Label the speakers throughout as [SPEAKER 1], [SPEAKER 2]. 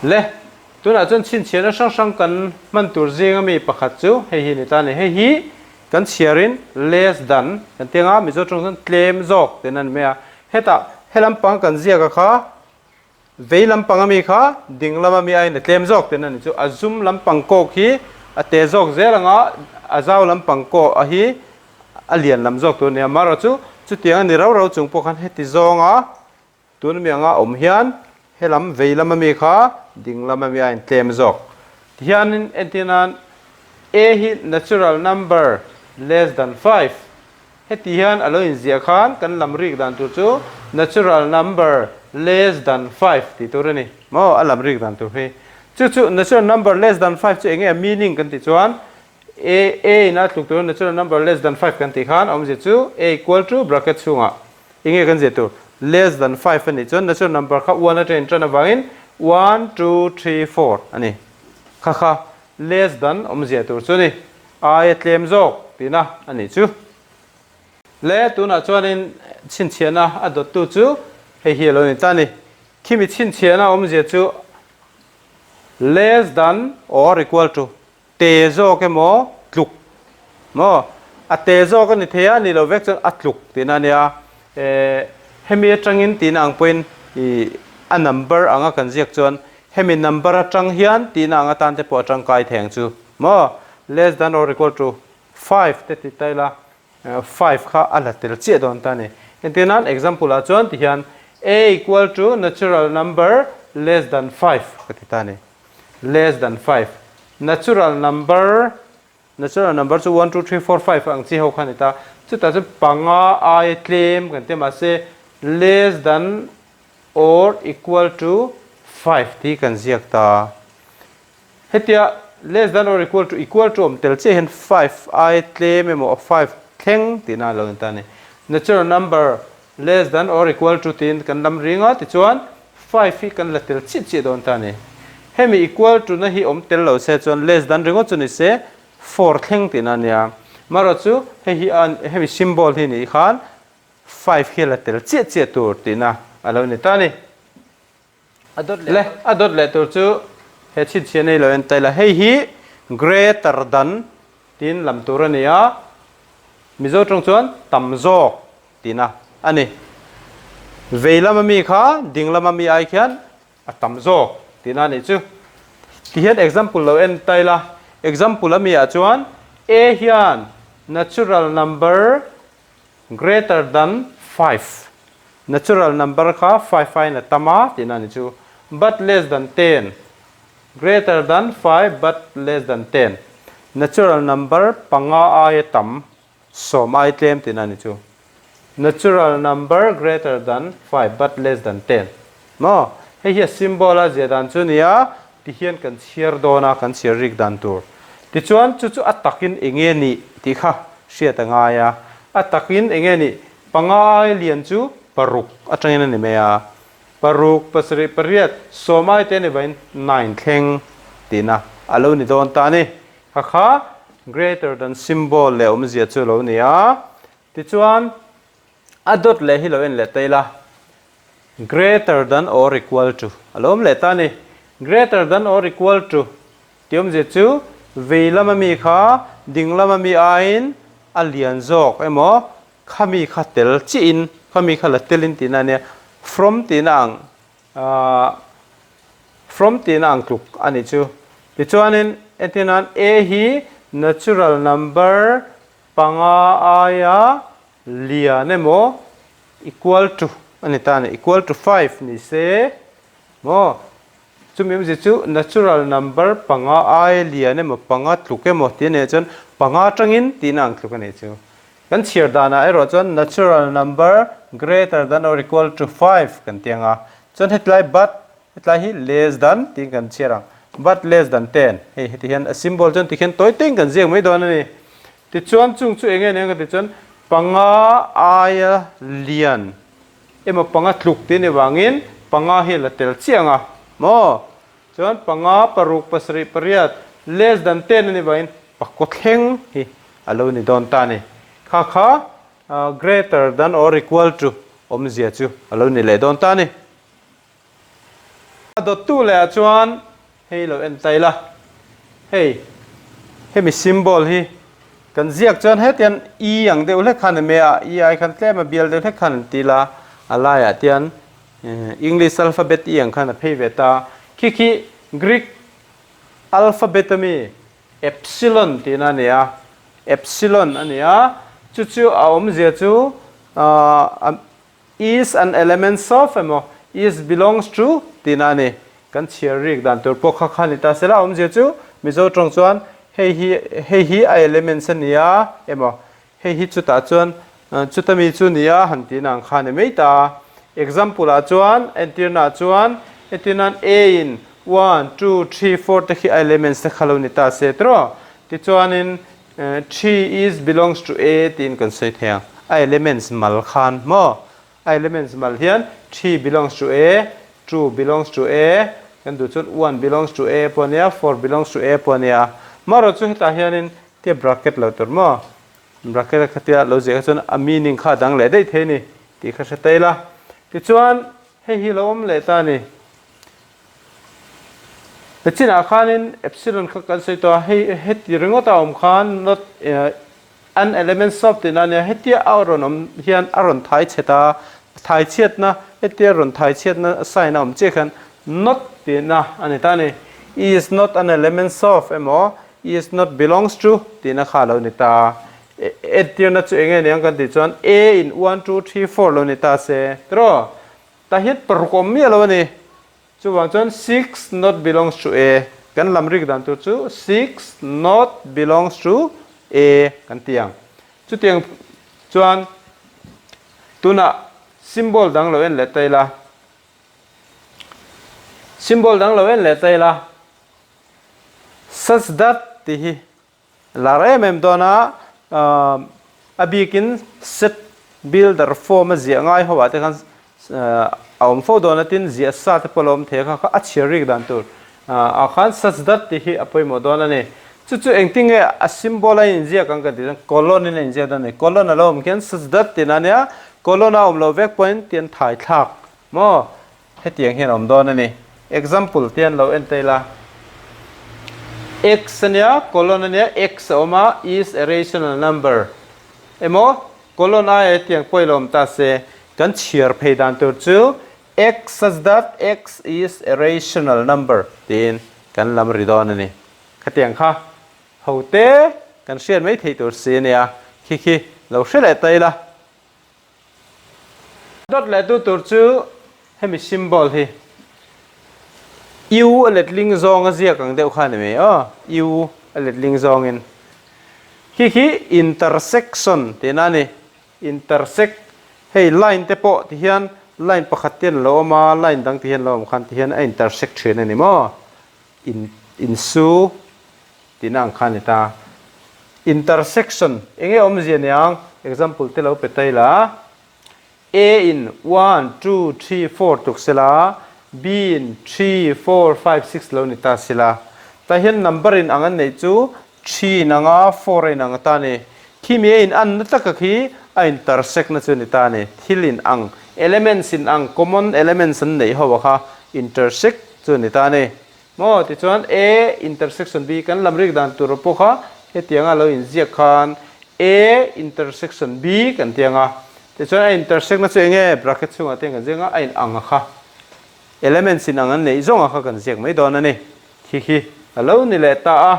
[SPEAKER 1] Le, tunah chuan chhinchhiahna hrang hrang kan hman tur zinga mi pakhat chu hei hi a ni ta a ni. Hei hi kan chhiarin less than kan ti anga Mizo tawng chuan tlem zawk tihna a ni mai a. Hetah he lampang kan ziak a kha vei lampang ami kha ding lama mi aiin a tlem zawk tihna a ni chu. A zum lampang kawk hi a te zawk zel anga a zau lampang kawh a hi a lian lam zawk tur a ni a. Amaherawhchu chutiang a ni rau rau chung pawh khan heti zawnga Tun mi anga awm hian helam vei lama mi kha ding lama mi a intlem zawk. Tihianin entir nan A hi natural number less than 5. Heti hian a lo inziah khan kan lam rik dan tur chu natural number less than 5 tih tur a ni. Maw a lam rik dan tur hi. Chu chu natural number less than 5 chu enge a meaning kan tih chuan A A in a tluk tur natural number less than 5 kan tih khan a awmzia chu A equal to bracket chhungah Enge kan zir tur? Less than 5 a nih chuan natural number kha 1 atangin tan avangin 1, 2, 3, 4 a ni. Kha kha less than awmzia tur chu a ni. Aia tlem zawk tihna a nih chu. Le tunah chuanin chhinchhiahna a dawttu chu hei hi a lo ni ta a ni. Khimi chhinchhiahna awmzia chu less than or equal to Te zawk emaw tluk maw? A te zawk a ni thei a, ni lo vek chuan a tluk tihna a nia. Eh, hemi atangin tihna ang pawhin ih a number anga kan ziak chuan hemi number atang hian tihna ang atan te pawh a tangkai thei ang chu maw? Less than or equal to 5 te ti ta ila, 5 kha a la tel chiah dawn ta a ni. Entir nan example ah chuan tihian A equal to natural number less than 5 ka ti ta a ni. Less than 5. Natural number, Natural number chu 1, 2, 3, 4, 5 ang chi ho kha a ni ta. Chutah chuan panga aia tlem kan ti a mahse less than or equal to 5 tih hi kan ziak ta. Hetia less than or equal to, equal to awm tel chiah hian 5 aia tlem emaw 5 thleng tihna a lo ni ta a ni. Natural number less than or equal to tiin kan lam ring a, tichuan 5 hi kan la tel chiah chiah dawn ta a ni. Hemi equal to na hi awm tel lo se chuan less than ringawt chu ni se 4 thleng tihna a nia. Marawh chu hei hi a hemi symbol hi nih khan 5 hi a la tel chiah chiah tur tihna a lo ni ta a ni. Le a dawt leh tur chu he chhinchhiah nei lo en ta ila hei hi greater than tiin lam tur a ni a, Mizo tawng chuan tam zawk tihna a ni. Vei lama mi kha ding lama mi ai khian a tam zawk tihna a nih chu. Tihian example lo en ta ila, example a mi ah chuan A hian natural number greater than 5, natural number kha 5 aiin a tam a tihna a ni chu, but less than 10, greater than 5 but less than 10, natural number panga aia tam sawm ai tlem tihna a ni chu, natural number greater than 5 but less than 10 maw? Hei hi a symbol a zia dan chu a ni a, tihian kan chhiar dawn a, kan chhiar rik dan tur. Tichuan chu chu a takin eng nge nih tih kha hriat a ngai a, a takin eng nge nih panga ai lian chu paruk atangin a ni mai a, paruk, pasarih, pariat, sawm ai te a ni vain nine thleng tihna a lo ni dawn ta a ni. Kha kha greater than symbol leh awmzia chu a lo ni a, tichuan a dawt leh hi lo en leh ta ila, greater than or equal to a lo awm leh ta a ni. Greater than or equal to tih awmzia chu vei lama mi kha ding lama mi aiin a lian zawk emaw khami kha tel chiahin khami kha la telin tihna a nia. From tihna ang ahh from tihna ang tluk a nih chu. Tichuanin entir nan A hi natural number panga aia lian emaw equal to a ni ta a ni, equal to 5 ni se maw chumi awmzia chu natural number panga aia lian emaw panga tluk emaw tih a nih chuan panga atangin tihna ang tluk a nih chu. Kan chhiar danah erawh chuan natural number greater than or equal to 5 kan ti ang a, chuan hetlai but hetlai hi less than tiin kan chhiar ang, but less than 10 hei heti hian a symbol chuan tikhian tawi teng kan ziak mai dawn a ni. Tichuan chung chu eng nge nia ka tih chuan panga aia lian emaw panga tluk tih a nih vangin panga hi a la tel chiah ang a maw? Chuan panga paruk pasarih pariat less than 10 a nih vangin pakua thleng hi a lo ni dawn ta a ni. Kha kha greater than or equal to awmzia chu a lo ni leh dawn ta a ni. A dawttu leh ah chuan hei lo en ta ila, hei hemi symbol hi kan ziak chuan hetian i ang deuh hlek khan a mai a, i ai khan tlem a bial deuh hlek khan an ti ila, a laiah tian English alphabet i ang khan a phei ve ta. Khi khi Greek alphabet ami epsilon tihna a ni a, epsilon a ni a, chu chu a awmzia chu ahh Is an elements of emaw is belongs to tihna a ni. Kan chhiar rik dan tur pawh kha kha ni ta se la, awmzia chu Mizo tawng chuan hei hi hei hi a elements a ni a emaw hei hi chutah chuan chuta mi chu ni a han tihna ang kha a ni mai ta a. Example ah chuan entirna ah chuan entirna'n A in one, two, three, four te khi a elements te kha lo ni ta se tiraw? Tichuanin Three is belongs to A tiin kan sawi thei ang. A elements mal khan maw? A elements mal hian three belongs to A, two belongs to A, kan duh chuan one belongs to A pawh a nia, four belongs to A pawh a nia. Marawh chu hetah hianin tia bracket lo tur maw? Bracket a khatia lo ziah kha chuan a meaning kha a dang leh daih thei a ni tih kha hre ta ila. Tichuan hei hi lo awm leh ta a ni. He chinah khanin epsilon kha kan sawi tawh a, hei heti ringawt a awm khan not an element sub tihna a nia, hetia a rawn awm hian a rawn thai chhe ta, thai chhiatna hetia rawn thai chhiatna sign a awm chiah khan not tihna a ni ta a ni. Is not an element of emaw is not belongs to tihna kha a lo ni ta. Entirna chu eng nge niang kan tih chuan A in one two three four lo ni ta se tiraw? Tah hian paruk awm miah lo a ni. Chuvang chuan six not belongs to A kan lam rik dan tur chu six not belongs to A kan ti ang. Chutiang chuan tunah symbol dang lo en leh ta ila. Symbol dang lo en leh ta ila. Such that tih hi Lar em em dawn a, a bikin set builder form a ziah ngai ho ah te khan a awm fo dawn a, tin ziah sa te pawh a lo awm thei a kha kha a chhiar rik dan tur ah khan such that tih hi a pawimawh dawn a ni. Chu chu engtin nge a symbol a inziak ang kan tih chuan colon in a inziak dawn a ni. Colon a lo awm khian such that tih na nia, colon a awm loh vek pawhin tian thai thlak maw? Hetiang hian a awm dawn a ni. Example te an lo en ta ila. X a nia, colon a nia, X a awm a, is a rational number. Emaw, colon aia hetiang pawh i lo awm ta se, kan chhiar phei dan tur chu X such that X is a rational number tiin kan lam ri dawn a ni. Khatiang kha ho te kan hriat mai theih tur si a nia, khi khi lo hre leh ta ila. Dawt leh tu tur chu hemi symbol hi U a letling zawng a ziak ang deuh kha a ni mai aw, U a letling zawngin. Khi khi intersection tihna a ni, intersect hei line te pawh ti hian line pakhat te an lo awm a, line dang ti hian lo awm khan ti hian a intersect thin a ni maw, in insu. Tihna ang kha a ni ta. Intersection eng nge awmzia niang? Example te lo pe ta ila. A in one, two, three, four tuk sela, B in three, four, five, six lo ni ta sela. Tah hian number in ang an neih chu three in ang a, four a in ang a ta a ni. Khi mi a in anna taka khi a intersect na chu a ni ta a ni. Thil in ang, elements in ang, common elements an neih ho a kha intersect chu a ni ta a ni. Maw? Tichuan A intersection B kan lam rik dan tur pawh kha hetianga lo inziak khan A intersection B kan ti ang a. Tichuan a intersect na chu eng nge? Bracket chhungah te kan ziak ang a, a in ang a kha. Elements in ang an neih zawng a kha kan ziak mai dawn a ni. Khi khi a lo ni leh ta a.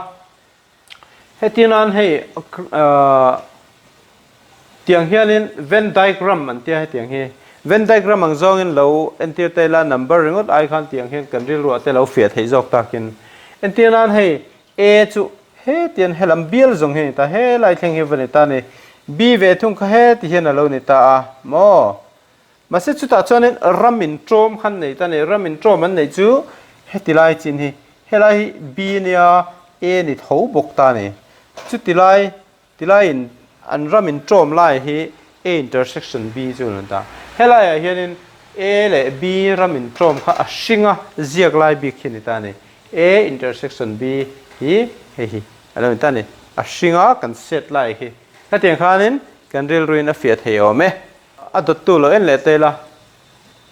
[SPEAKER 1] Heti nan hei tiang hianin Venn diagram an tia hetiang hi. Venn diagram ang zawngin lo entir ta ila number ringawt ai khan tiang hian kan rilruah te lo fiah theih zawk takin. Entir nan hei A chu hetian helam bial zawng hi a ni ta, helai thleng hi va ni ta a ni. B ve thung kha heti hian a lo ni ta a maw? Mahse chutah chuanin ram in ṭawm khan nei ta a ni. Ram in ṭawm an neih chu heti lai chin hi, helai hi B nia A ni tho bawk ta a ni. Chuti lai, ti laiin an ram in ṭawm lai hi A intersection B chu an ta. Helaiah hianin A leh B ram in ṭawm kha a hring a ziak lai bik hi a ni ta a ni. A intersection B hi hei hi a lo ni ta a ni. A hring a kan set lai hi. Hetiang khanin kan rilruin a fiah thei awm e. A dawttu lo en leh ta ila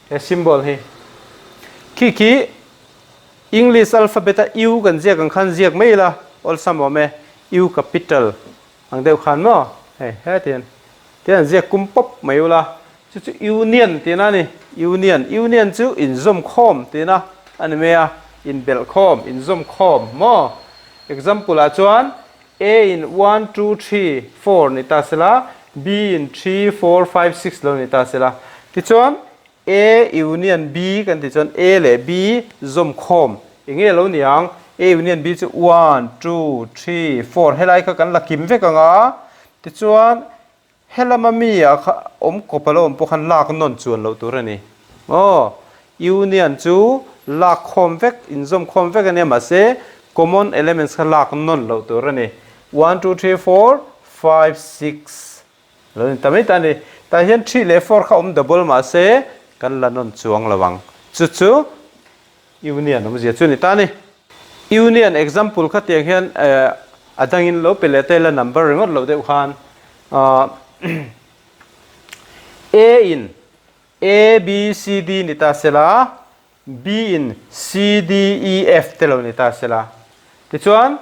[SPEAKER 1] he symbol hi. Khi khi English alphabet a U kan ziak ang khan ziak mai ila awlsam awm e, U capital ang deuh khan maw hei heti hian tihian an ziak kum pawp mai ula chu chu Union tihna a ni, Union, Union chu inzawm khawm tihna a ni mai a, inbelh khawm, inzawm khawm maw example ah chuan A in one, two, three, four ni ta sela, B in three, four, five, six lo ni ta sela. Tichuan, A union B kan tih chuan A leh B zawm khawm eng nge lo ni ang? A union B chu one, two, three, four helai kha kan la kim vek ang a. Tichuan, Helama mi ah kha awm kawp a lo awm pawh khan lak nawn chuan loh tur a ni. Aw, union chu lak khawm vek, inzawm khawm vek a nia mahse common elements kha lak nawn loh tur a ni. One, two, three, four, five, six lo ni ta mai ta a ni. Tah hian three leh four kha awm double mahse kan la nawn chuang lo ang. Chu chu Union awmzia chu ni ta a ni. Union example kha tiang hian a dangin lo pe leh ta ila number ringawt loh deuh khan A in A B C D ni ta sela B in C D E F te lo ni ta sela tichuan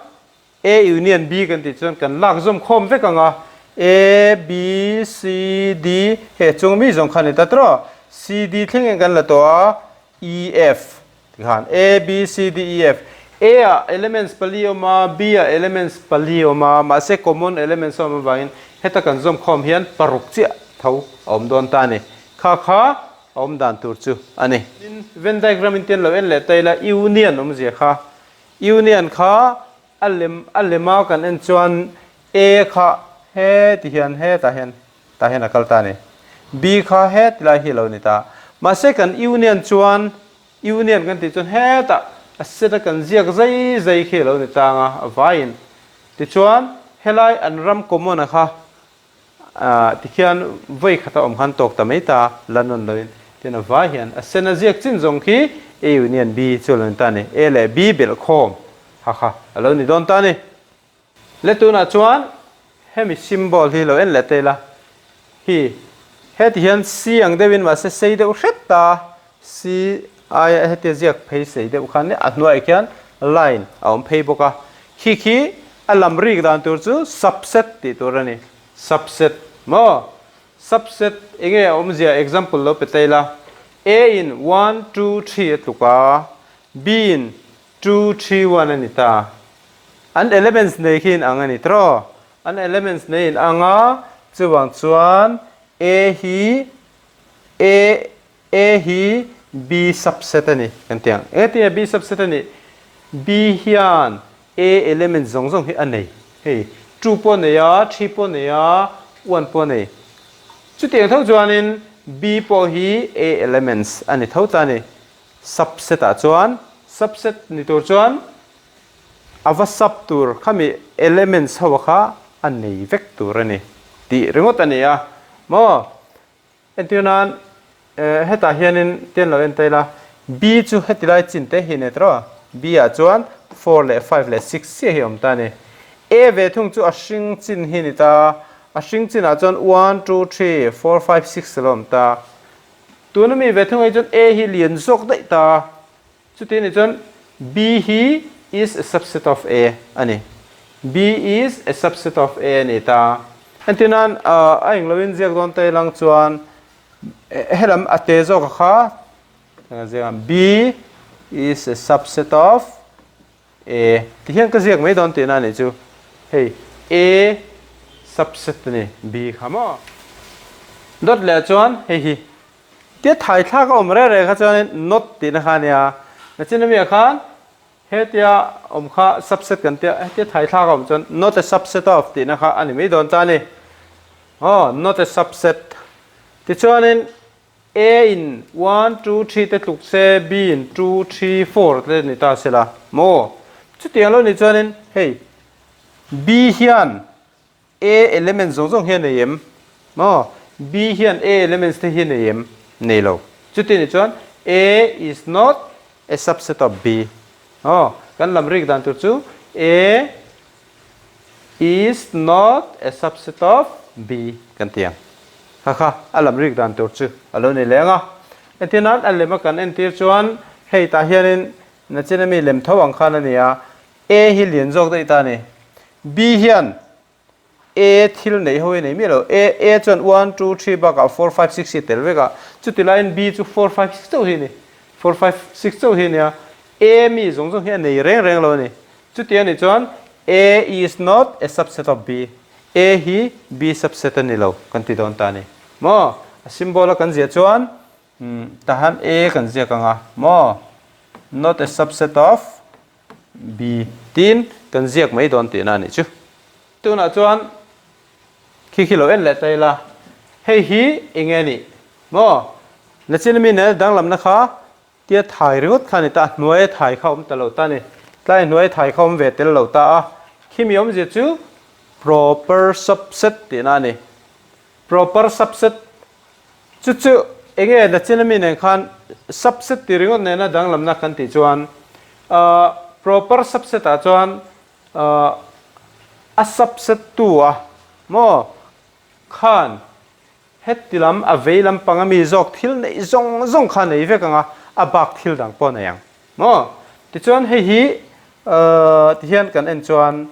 [SPEAKER 1] A union B kan tih chuan kan lak zawm khawm vek ang a A B C D he chung mi zawng kha ni ta tawh C D thleng in kan la tawh a E F tikhan A B C D E F A ah elements pali awm a B ah elements pali awm a mahse common elements a awm avangin heta kan zawm khawm hian paruk chiah tho a awm dawn ta a ni kha kha a awm dan tur chu a ni. Tin, Venn diagram in tian lo en leh ta ila union awmzia kha union kha a lem a lema kan en chuan A kha he ti hian hetah hian tah hian a kal ta a ni. B kha heti lai hi a lo ni ta. Mahse kan union chuan union kan tih chuan hetah a set a kan ziak zai zai khi a lo ni ta ang a, a vaiin. Tichuan helai an ram common a kha tikhian vawi khata awm khan tawk ta mai ta la nawn loin tin a vai hian a sen a ziak chin zawng khi A union B chu a lo ni ta a ni. A leh B belh khawm ha kha a lo ni dawn ta a ni. Le tunah chuan hemi symbol hi lo en leh ta ila hi heti hian C ang deuhin mahse sei deuh hret ta C aia hetia ziak phei sei deuh khan a hnuaiah khian line a awm phei bawk a khi khi a lam rik dan tur chu subset tih tur a ni subset maw subset enge a awmzia example lo pe ta ila A in one two three a tluk a B in two three one a ni ta. An elements nei khi in ang a ni tawh. An elements nei in ang a, chuvang chuan A hi A A hi B subset a ni kan ti ang. Engtin nge B subset a nih? B hian A element zawng zawng hi a nei. Hei two pawh a nei a, three pawh a nei a, one pawh a nei. Chutiang tho chuanin B pawh hi A elements a ni tho ta a ni. Subset ah chuan subset ni tur chuan a va sub tur khami elements ho kha a nei vek tur a ni tih ringawt a ni a maw entir nan hetah hianin tian lo en ta ila B chu heti lai chin te hi a nei tawh a B ah chuan four leh five leh six chiah hi a awm ta a ni A ve thung chu a hring chin hi a ni ta a hring chinah chuan one two three four five six a lo awm ta. Tuna mi ve thung ai chuan A hi lian zawk daih ta. Chuti anih chuan B hi is a subset of A a ni. B is a subset of A a ni ta. Entir nan a eng loin ziak dawn ta ilang chuan helam a te zawk a kha ziak ang B is a subset of A ti hian ka ziak mai dawn tihna a nih chu. Hei A subset a ni B kha maw. Dot leh chuan hei hi tia thai thlak a awm reng reng kha chuanin not tihna kha a nia. Nachin ami ah khan hetia awm kha subset kan tia hetia thai thlak a awm chuan not a subset of tihna kha a ni mai dawn ta a ni. Aw not a subset tichuanin A in one, two, three te tluk se, B in two, three, four te ni ta se la maw? Chutiang lo nih chuanin hei B hian A element zawng zawng hi a nei em? Maw? B hian A elements te hi a nei em? Nei lo. Chuti nih chuan A is not a subset of B. Aw, kan lam rik dan tur chu A is not a subset of B kan ti ang. Kha kha a lam rik dan tur chu a lo ni leng a. Entir nan a lem a kan entir chuan hei tah hianin. Nachin ami lem tho ang khan a ni a, A hi lian zawk daih ta a ni. B hian A thil neih ho hi nei miah lo. A A chuan one, two, three bakah four, five, six hi a tel vek a, chuti laiin B chu four, five, six chauh hi a ni. Four, five, six chauh hi a ni a, A mi zawng zawng hi a nei reng reng lo a ni. Chuti a nih chuan A is not a subset of B. A hi B subset a ni lo kan ti dawn ta a ni. Maw? A symbol a kan ziah chuan tahan A kan ziak ang a, maw? Not a subset of B tiin kan ziak mai dawn tihna a nih chu. Tunah chuan khi khi lo en leh ta ila, hei hi eng nge nih? Maw? Nachin ami nen danglamna kha tia thai ringawt kha a ni ta a, hnuaia thai kha a awm ta lo ta a ni. Tlai hnuaia thai kha a awm ve tel lo ta a, khimi awmzia chu proper subset tihna a ni. Proper subset Chu chu eng nge nachin ami nen khan subset tih ringawt nena danglamna kan tih chuan proper subset ah chuan a subset tu a maw khan heti lam a vei lampang ami zawk thil neih zawng zawng kha nei vek ang a, a bak thil dang pawh a nei ang maw. Tichuan hei hi tihian kan en chuan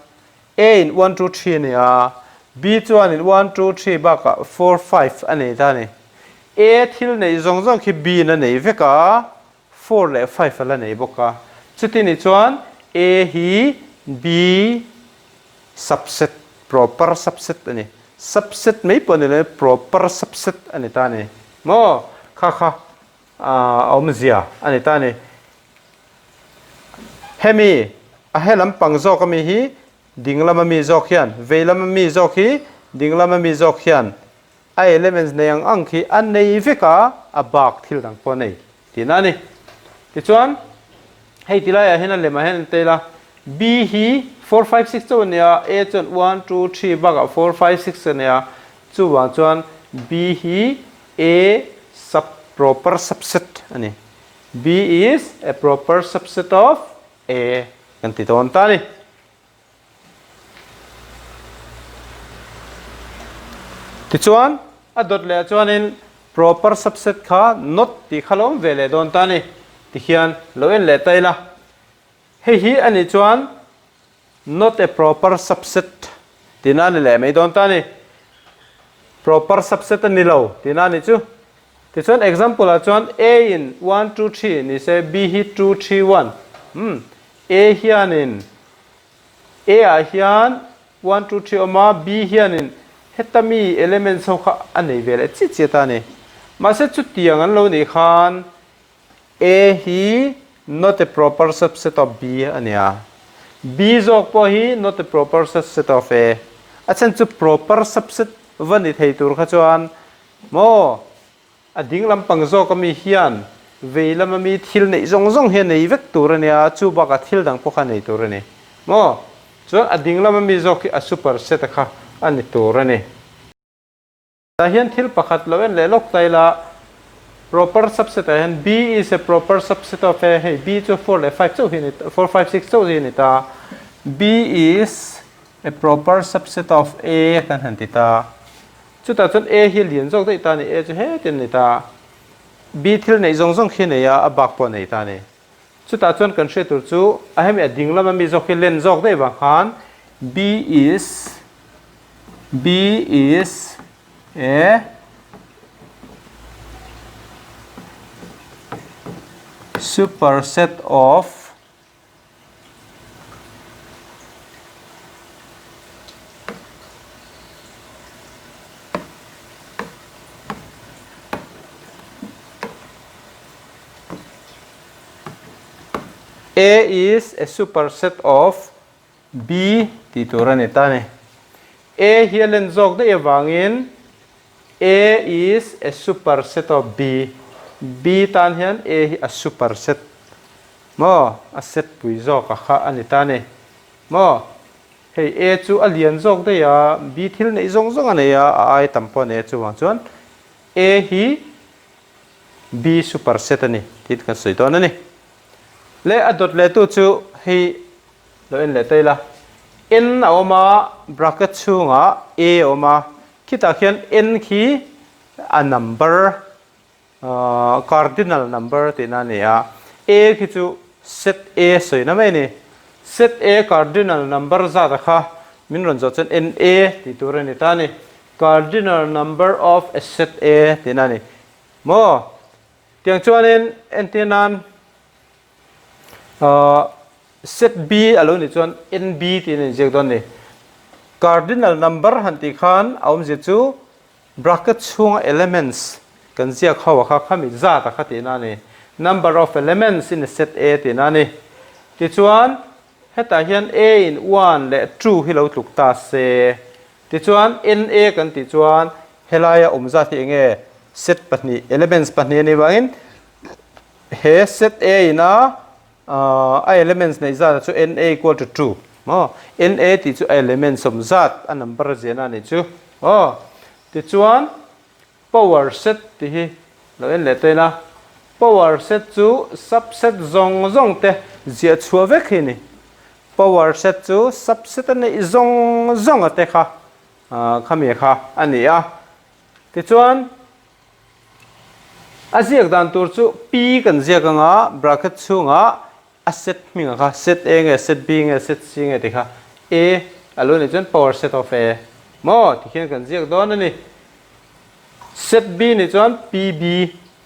[SPEAKER 1] A in one two three a ni a, B chuan in one two three bakah four five a nei ta a ni. A thil neih zawng zawng khi B in a nei vek a, four leh five a la nei bawk a. Chuti nih chuan A hi B subset, proper subset a ni. Subset mai pawh a ni lo, proper subset a ni ta a ni. Maw? Kha kha a awmzia a ni ta a ni. Hemi a he lampang zawk ami hi ding lama mi zawk hian vei lama mi zawk hi ding lama mi zawk hian a elements nei ang ang khi a nei vek a, a bak thil dang pawh a nei tihna a ni. Tichuan hei ti laiah hian a lemah hian an tail a, B hi four five six chauh a ni a, A chuan one two three bakah four five six a nei a, chuvang chuan B hi A sub proper subset a ni. B is a proper subset of A kan ti dawn ta a ni. Tichuan a dawt leh ah chuanin proper subset kha not tih kha lo awm ve leh dawn ta a ni. Tihian lo en leh ta ila. Hei hi a nih chuan Not a proper subset tihna a ni leh mai dawn ta a ni. Proper subset a ni lo tihna a nih chu. Tichuan example ah chuan A in one two three ni se B hi two three one. Umm A hianin A ah hian one two three awm a B hianin heta mi elements ho kha a nei ve leh chiah chiah ta a ni. Mahse chutiang an lo nih khan A hi not a proper subset of B a ni a, B zawk pawh hi not a proper subset of A. A chhan chu proper subset va ni thei tur kha chuan maw a ding lampang zawk ami hian vei lama mi thil neih zawng zawng hi a nei vek tur a nia, chu bakah thil dang pawh kha a nei tur a ni maw. Chuan a ding lama mi zawk hi a superset a kha a ni tur a ni. Tah hian thil pakhat lo en leh lawk ta ila, proper subset ah hian B is a proper subset of A, hei B chu four leh five chauh hi a ni ta, four five six chauh hi a ni ta, B is a proper subset of A kan han ti ta, chutah chuan A hi a lian zawk daih ta a ni, A chu hetin a ni ta, B thil neih zawng zawng khi a nei a, a bak pawh a nei ta a ni. Chutah chuan kan hriat tur chu a hemi a ding lama mi zawk hi len zawk daih vang khan B is B is a superset of A is a superset of B tih tur a ni ta a ni. A hi a len zawk daih avangin A is a superset of B. B tan hian A hi a superset maw? A set pui zawk a kha a ni ta a ni maw? Hei A chu a lian zawk daih a, B thil neih zawng zawng a nei a, a ai tam pawh a nei a chuvang chuan A hi B super set a ni tih kan sawi dawn a ni. Le a dawt leh tu chu hei lo en leh ta ila. N a awm a, bracket chhungah A a awm a, khitah khian N khi a number, cardinal number tihna a ni a, A khi chu. Set A sawina mai a ni. Set A cardinal number zat a kha min rawn zawh chuan NA tih tur a ni ta a ni. Cardinal number of a set A tihna a ni. Maw? Tiang chuanin entir nan ahh set B a lo nih chuan NB tiin a inziak dawn a ni. Cardinal number han tih khan a awmzia chu Bracket chhunga elements kan ziak ho a kha khami zat a kha tihna a ni. Number of elements in a set A tihna a ni. Tichuan, hetah hian A in one leh two hi lo tluk ta se. Tichuan, NA kan tih chuan helaia awm zat hi enge set pahnih, elements pahnih a nih vangin he set A in a A elements neih zat chu NA equal to 2 maw? NA tih chu a elements awm zat a number a ziahna a nih chu aw. Tichuan power set tih hi lo en leh ta ila power set chu subset zawng zawng te ziah chhuah vek hi a ni. Power set chu subset a neih zawng zawng a te kha khami kha a ni a. Tichuan A ziak dan tur chu P kan ziak anga bracket chhungah a set hming ang kha, set A nge, set B nge, set C nge tih kha A a lo nih chuan power set of A maw ti khian kan ziak dawn a ni. Set B nih chuan PB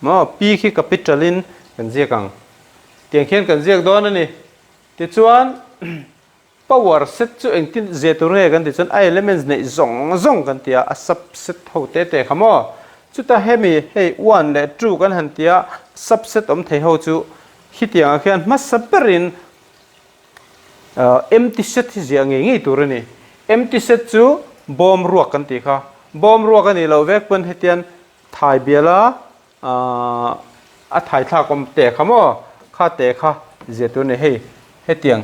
[SPEAKER 1] maw P khi capital in kan ziak ang tiang khian kan ziak dawn a ni. Tichuan Power set chu engtin zia tur nge kan tih chuan a elements neih zawng zawng kan ti a, a subset ho te te kha maw? Chuta hemi hei one leh two kan han ti a, subset awm thei ho chu khitiangah khian hmasa berin empty set hi ziah ngei ngei tur a ni. Empty set chu bawm ruak kan tih kha, bawm ruak a nih loh vek pawn hetian thai biala Ahh a thai thlak awm te kha maw kha te kha zia tur ni hei hetiang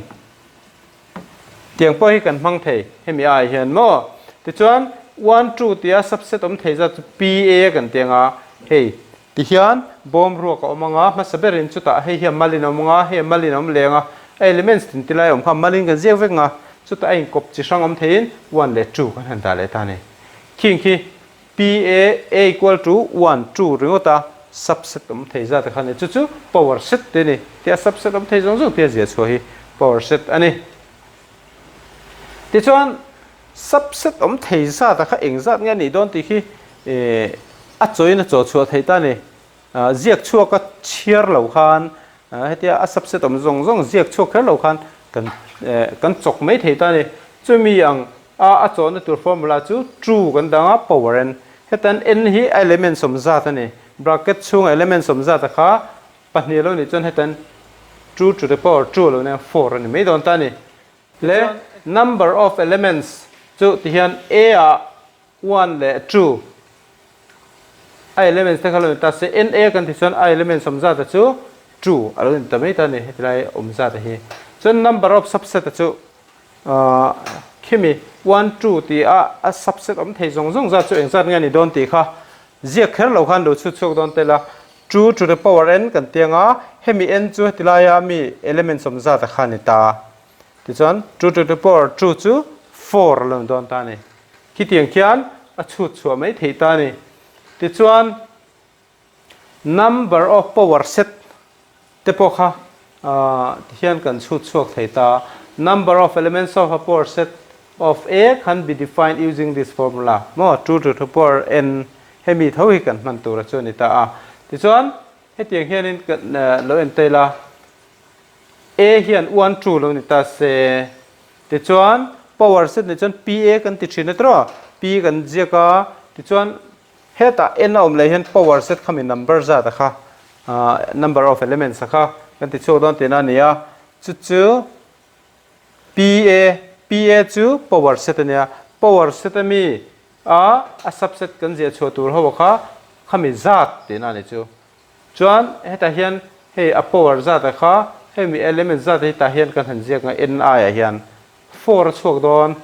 [SPEAKER 1] tiang pawh hi kan hmang thei hemi ai hian maw tichuan one two tia subset awm thei zat chu PA kan ti anga hei tihian bawm ruak a awm anga hmasa berin chutah hei hian malin a awm anga hei malin a awm leng a a elements tin ti lai a awm kha malin kan ziak vek anga chutah a inkawp chi hrang awm theiin one leh two kan han dah leh ta a ni khing khi PA A equal to one, two ringawt a subset awm thei zat a kha ni. Chu chu power set te a ni. Tia subset awm thei zawng zawng tia zia chhuah hi power set a ni. Tichuan subset awm thei zat a kha eng zat nge a nih dawn tih khi a chawiin a chaw chhuah theih ta a ni. Ziak chhuak a chhiar lo khan hetia a subset awm zawng zawng ziak chhuak kher lo khan kan kan chawk mai thei ta a ni. Chumi ang a a chawhna tur formula chu two kan dang a power n. Hetan n hi a element sawm zat a ni. Bracket chhunga element sawm zat a kha pahnih lo nih chuan hetan two to the power two lo nia four a ni mai dawn ta a ni. Le number of elements chu tihian a ah one leh two a elements te kha lo ni ta se n a kan tih chuan a element sawm zat a chu two a lo ni ta mai ta a ni hetilai awm zat a hi. Chuan number of subset a chu Ahh khimi one two tih a a subset awm thei zawng zawng zat chu engzat nge a ni dawn tih kha ziak kher lo khan lo chhut chhuak dawn tel a, two to the power n kan ti anga hemi n chu heti laia mi elements awm zat a kha a ni ta tichuan two to the power two chu four a lo ni dawn ta a ni khitiang khian a chhut chhuah mai theih ta a ni tichuan Number of power set te pawh kha tihian kan chhut chhuak thei ta. Number of elements of a power set of A can be defined using this formula maw 2 to the power n hemi tho hi kan hman tur a chu a ni ta a. Tichuan hetiang hianin kan lo en tail a, A hian 1 2 lo ni ta se tichuan power set nih chuan PA kan ti thin a tiraw P kan ziak a tichuan Hetah n a awm leh hian power set khami number zat a kha number of elements a kha kan ti chhuak dawn tihna a ni a, chu chu PA, PA chu power set a nia, power set a mi a a subset kan ziah chhuah tur ho a kha khami zat tihna a ni chu. Chuan hetah hian hei a power zat a kha hemi element zat hi tah hian kan han ziak ang a n aiah hian four a chhuak dawn.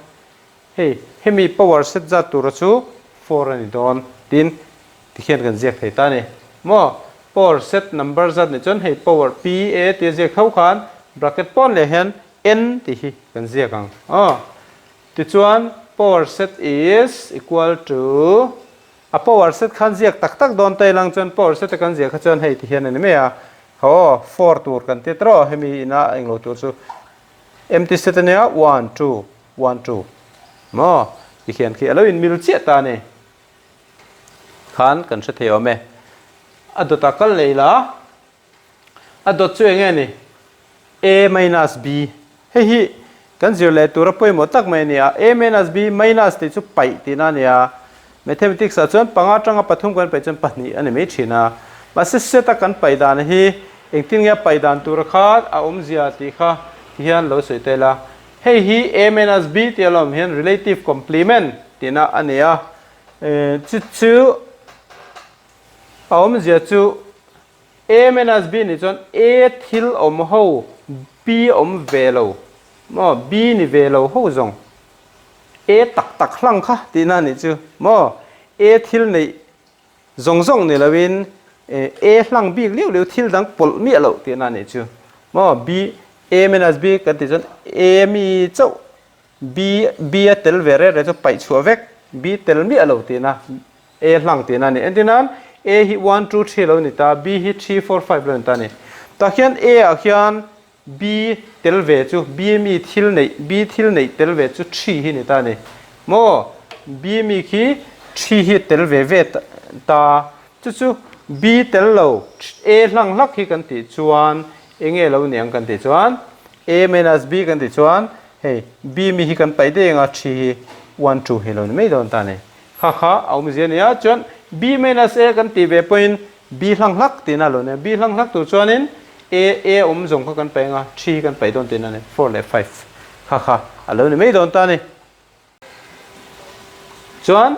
[SPEAKER 1] Hei, hemi power set zat tura chu four a ni dawn tin tikhian kan ziak thei ta a ni. Maw? Power set number zat nih chuan hei power P A tia ziak tho khan bracket pawn leh hian N tih hi kan ziak ang. Aw. Tichuan power set is equal to a power set khan ziak tak tak dawn ta ilang chuan power set a kan ziah kha chuan hei ti hian a ni mai a. Aw four tur kan ti tawh hemi ina englo tur chu empty set ania one two one two maw tikhian khi alo in mil chiah ta a ni khan kan hre thei awm e a dawtah kal leh ila A dawt chu eng nge ni? A minus B. Hei hi kan zir leh tura pawimawh tak mai a ni a. A minus B minus tih chu paih tihna a ni a. Mathematics ah chuan panga atanga pathum kan paih chuan pahnih a ni mai thin a. Mahse set a kan paih dan hi engtin nge a paih dan tura kha a awmzia tih kha ti hian lo sawi ta ila. Hei hi A minus B tih alawm hian relative complement tihna a ni a. Chu chu a awmzia chu A minus B nih chuan A thil awm ho B awm ve lo maw B ni ve lo ho zawng A tak tak hlang kha tihna nih chu maw A thil neih zawng zawng ni loin A hlang bik liu liu thil dang pawlh miah loh tihna nih chu maw B A minus B kan tih chuan A mi chauh B B a tel ve rek rek chu paih chhuah vek B tel miah lo tihna A hlang tihna a ni. Entir nan A hi one, two, three lo ni ta, B hi three, four, five lo ni ta a ni. Tah khian A ah khian B tel ve chu B mi thil neih B thil neih tel ve chu three hi ni ta a ni. Maw? B mi khi three hi tel ve ve ta. Chu chu B tel lo A hlang hlak hi kan tih chuan enge lo ni ang kan tih chuan A minus B kan tih chuan hei B mi hi kan paih daih anga three hi one, two hi lo ni mai dawn ta a ni. Kha kha a awmzia a ni a, chuan B minus A kan tih ve pawhin B hlang hlak tihna a lo ni a, B hlang hlak tur chuanin A A awm zawng kha kan paih anga three hi kan paih dawn tihna a ni, four leh five kha kha a lo ni mai dawn ta a ni. Chuan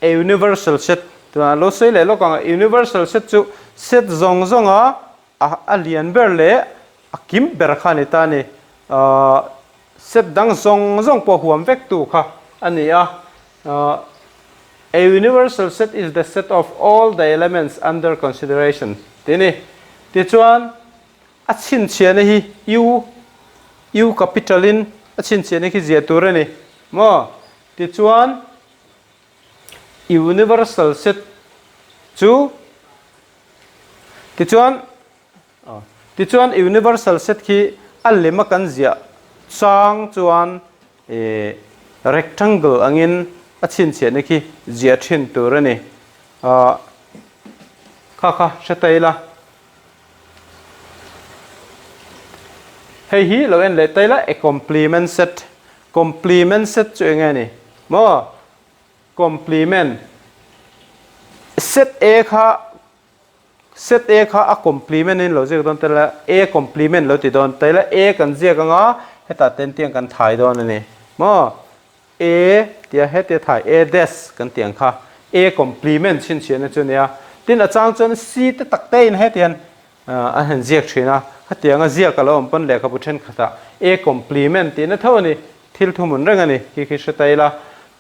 [SPEAKER 1] a universal set tunah lo sawi leh lawk ang a, universal set chu set zawng zawnga a lian ber leh a kim ber kha a ni ta a ni. Set dang zawng zawng pawh huam vek tu kha a ni a. A universal set is the set of all the elements under consideration tih a ni. Tichuan a chhinchhiahna hi U, U capital in a chhinchhiahna khi ziah tur a ni maw? Tichuan universal set chu tichuan Tichuan universal set khi a lem a kan ziah chang chuan rectangle angin a chhinchhiahna khi ziah thin tur a ni. Kha kha hre ta ila. Hei hi lo en leh ta ila a complement set. Complement set chu eng nge ni? Maw? Complement set A kha Set A kha a complement in lo ziak dawn ta ila A complement lo ti dawn ta ila A kan ziak anga hetah ten tiang kan thai dawn a ni maw A tia hetia thai A dash kan tih ang kha A complement chhinchhiahna chu a nia tin a chang chuan C te tak te in hetiang an han ziak thin a hetianga ziak a lo awm pawn lehkhabu thenkhatah A complement tihna tho a ni thil thuhmun reng a ni khi khi hre ta ila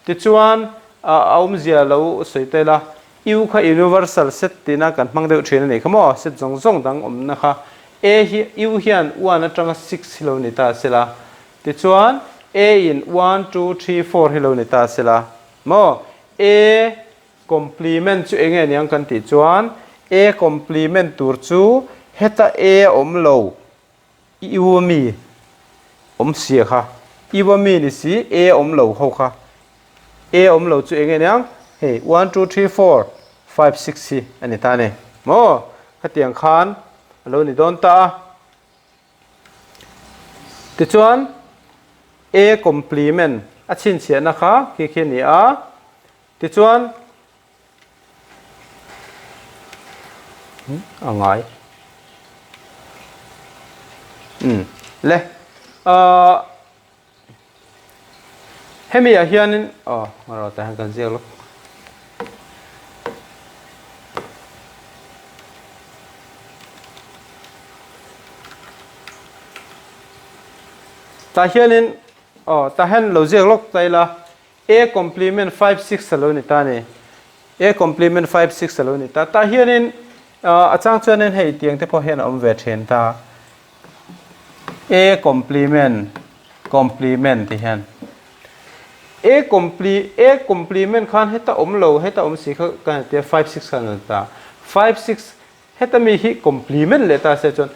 [SPEAKER 1] tichuan a awmzia lo sawi ta ila U kha universal set tihna kan hmang deuh thin a nih kha maw? Set zawng zawng dang awmna kha A hi U hian one atanga six hi lo ni ta se la, tichuan A in one, two, three, four hi lo ni ta se la maw? A complement chu eng nge niang kan tih chuan A complement tur chu heta A a awm lo I u ami awm sia kha. I u ami ni si A awm lo ho kha. A awm lo chu eng nge niang? Hei one two three four five six hi a ni ta a ni. Maw? Khatiang khan a lo ni dawn ta a. Tichuan A complement a chhinchhiahna kha khi khi a ni a. Tichuan a ngai umm le ahh hemi ah hianin aw ngarawh tah hian kan ziak lawk tah hianin aw tah hian lo ziak lawk ta ila. A complement five six a lo ni ta a ni. A complement five six a lo ni ta. Tah hianin a chang chuanin hei tiang te pawh hian a awm ve thin ta. A complement complement ti hian. A comple A complement khan heta awm lo heta awm si kha kan tia five six khan a lo ni ta. Five six. Heta mi hi complement leh ta se chuan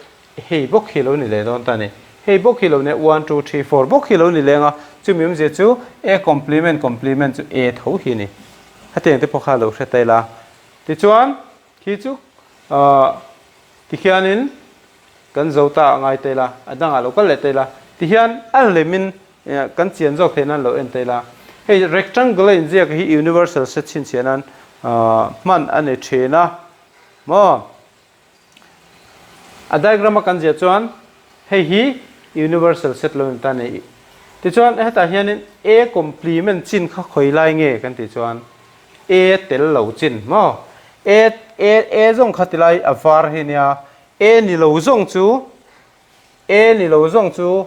[SPEAKER 1] hei bawk hi lo ni leh dawn ta a ni. Hei bawk hi lo nia one, two, three, four bawk hi lo ni leng a, chumi awmzia chu A complement complement chu A tho hi a ni. Hetiang te pawh kha lo hre ta ila. Tichuan khi chu ahh tikhianin kan zo ta a ngai ta ila, a dangah lo kal leh ta ila. Tihian a lemin kan chian zawk theih nan lo en ta ila. Hei rectangle a inziak hi universal set chhinchhiah nan ahh hman a ni thin a maw? A diagram a kan ziah chuan hei hi universal set lo ni ta a ni. Tichuan hetah hianin A complement chin kha khawi lai nge kan tih chuan A tel lo chin maw? A A A zawng kha tilai a var hi nia A ni lo zawng chu A ni lo zawng chu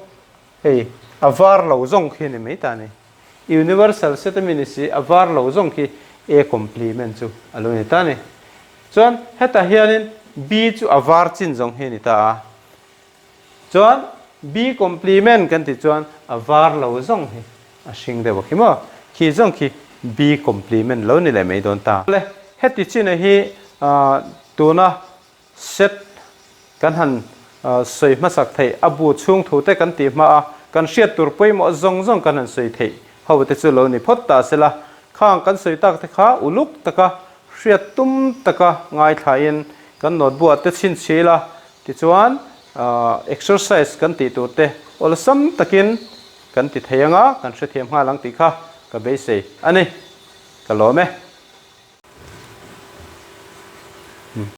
[SPEAKER 1] hei a var lo zawng khi a ni mai ta a ni. Universal set ami ni si a var lo zawng khi A complement chu a lo ni ta a ni. Chuan hetah hianin B chu a var chin zawng hi a ni ta a. Chuan B complement kan tih chuan a var lo zawng hi a hring deuh a khi maw? Khi zawng khi B complement lo ni leh mai dawn ta. Le heti china hi tuna Set kan han sawi hmasak theih, a bu chhung thu te kan tih hma a, kan hriat tur pawimawh zawng zawng kan han sawi theih ho te chu lo ni phawt ta se la, khang kan sawi tak te kha uluk taka hriat tum taka ngaithlain kan notebook ah te chhinchhi ila, tichuan exercise kan tih tur te awlsam takin kan ti thei anga kan hrethiam nghal ang tih kha ka beisei a ni. Ka lawm e.